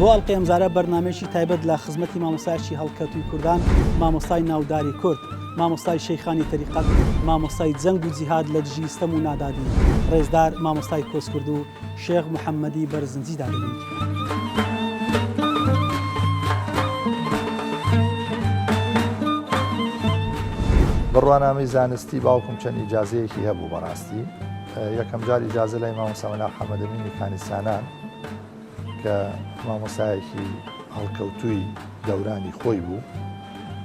بۆ ئەڵقەی ئەمجارە بەرنامەیەکی تایبەت لە خزمەتی مامۆستایەکی هەڵکەوتووی کوردان، مامۆستای ناوداری کورد، مامۆستای شەیخانی تەریقەت، مامۆستای جەنگ و جیهاد لە دژی ستەم و نادادی، ڕێزدار مامۆستای کۆچکردوو شێخ محەممەدی بەرزنجیدا دەبین. بڕوانامەی زانستی باوکم چەند ئیجازەیەکی هەبوو بەڕاستی یەکەم جار ئیجازە لای مامۆستا مەلا حەمەدەمینی کانیسانان کە مامۆستایەکی هەڵکەوتووی دەورانی خۆی بوو،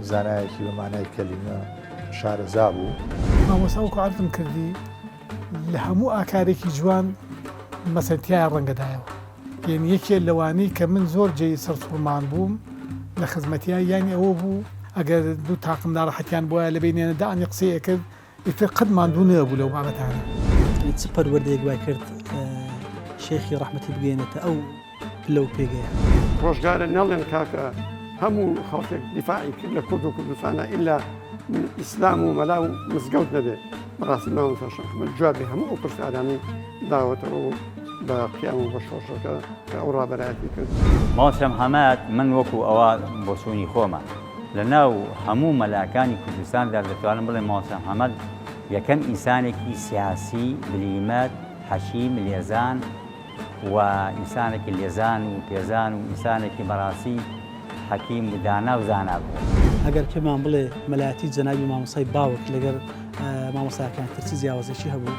زانایەکی بە مانای کەلیمە شارەزا بوو. مامۆستا وەکو عەرزم کردی لە هەموو ئاکارێکی جوان مەسەن تیایا ڕەنگە دایەوە یەنی یەکێ لەوانەی کە من زۆر جێی سەرسوڕمان بووم لە خزمەتیا یانی ئەوە بوو ئەگەر دوو تاقم ناڕەحەتیان بوایە لە بەینیانە دەعمی قسەی ئەکرد ئیتر قەت ماندوو نەبوو لەو بابەتانە. چ پەروەردەیەک وای کرد شێخی ڕەحمەتی بگەیەنێتە ئەو پلە و پێگەیە؟ ڕۆژگارە نەڵێن کاکە هەموو خەڵکێک دیفاعی کرد لە کورد و کوردستانە ئیلا ئیسلام و مەلا و مزگەوت نەبێ بەڕاستی مامۆستا شێخ ئەحمەد جوابی هەموو ئەو پرسیارانەی داوەتەوە و بە قیام و بە شۆڕشەکە کە ئەو ڕابەرایەتی کرد. مامۆستا محەمەد من وەکو ئەوە بۆچوونی خۆمە لە ناو هەموو مەلاکانی کوردستاندا دەتوانم بڵێم مامۆستا محەمەد یەکەم ئینسانێکی سیاسی بلیمەت حەکیم لێزان و ئینسانێکی لێزان و پێزان و ئینسانێکی بەڕاستی حەکیم و دانا و زانا بوو. ئەگەر پێمان بڵێ مەلایەتی جەنابی مامۆستای باوک لەگەر مامۆستاکانی تر چ جیاوازێکی هەبوو؟